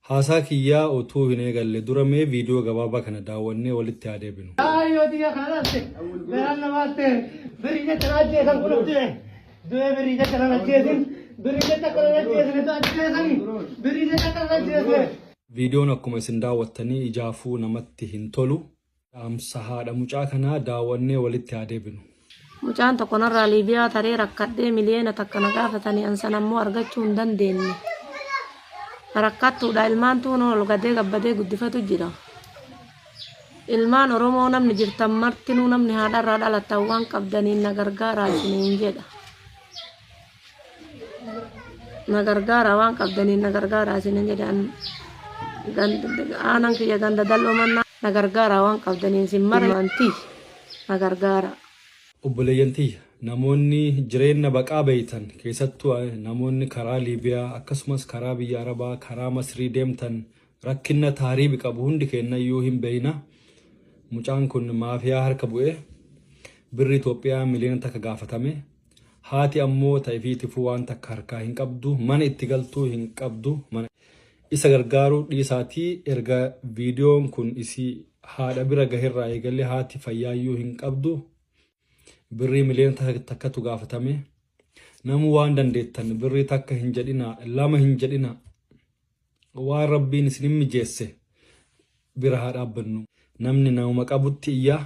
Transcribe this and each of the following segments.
Haasaa kiyyaa otuu hin eegalle dura mee viidiyoo gabaabaa kana daawwannee walitti haa deebinu. Ayyoo tiyya kanaatte garaan namaatte birrii jecha na ajjeesan kun du'e du'e birrii jecha na ajjeesin birrii jecha kana na ajjeesne ajjeesani birrii jecha kana na ajjeesne. Viidiyoon akkuma isin daawwattanii ijaafuu namatti hin tolu. Dhaamsa haadha mucaa kanaa daawwannee walitti haa deebinu. Mucaan tokko narraa Liibiyaa taree rakkadhee 1,000,000 na gaafatanii an sana ammoo argachuu hin dandeenye. Rakkattuudha ilmaan tuun ol gadee gabbadee guddifatu jira. Ilmaan Oromoo namni jirtan martinuu namni haadharraa dhalattan waan qabdaniin na gargaaraa isiniin jedha. Na gargaaraa waan qabdaniin na gargaaraa isiniin jedha. Aanan kiyya ganda dal'oo mannaa na gargaaraa waan qabdaniin isin mara ilmaan na gargaaraa. Obboleeyyan tiyya namoonni jireenna baqaa beeytan keessattuu namoonni karaa Liibiyaa akkasumas karaa biyya Arabaa karaa Masrii deemtan rakkinna taariibi qabu hundi keennayyuu hin beeyna. Mucaan kun maafiyaa harka bu'ee birrii Itoophiyaa 1,000,000 gaafatame. Haati ammoo ta ifiitifuu waan takka harkaa hin qabdu mana itti galtuu hin qabdu mana isa gargaaruu dhiisaatii erga viidiyoon kun isii haadha bira gaherraa eegalee haati fayyaayyuu hin qabdu birrii 1,000,000tu gaafatame. Namuu waan dandeettan birrii takka hin jedhina lama hin jedhina waan rabbiin isin mijeesse bira haa dhaabbannu. Namni namuma qabutti iyyaa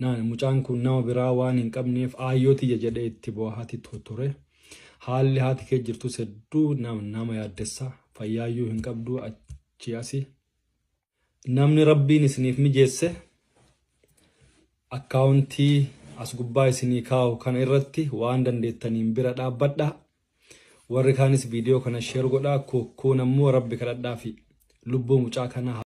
naan mucaan kun nama biraa waan hin qabneef aayyoo tiyya jedhee itti boo'aati ture. Haalli haati kee jirtus hedduu nama yaaddessa fayyaayyuu hin qabdu achi asi. Namni rabbiin isiniif mijeesse akkaawuntii as gubbaa isinii kaa'u kana irratti waan dandeettaniin bira dhaabbadha. Warri kaanis viidiyoo kana share godhaa kuun ammoo rabbi kadhadhaa fi lubbuu mucaa kanaa.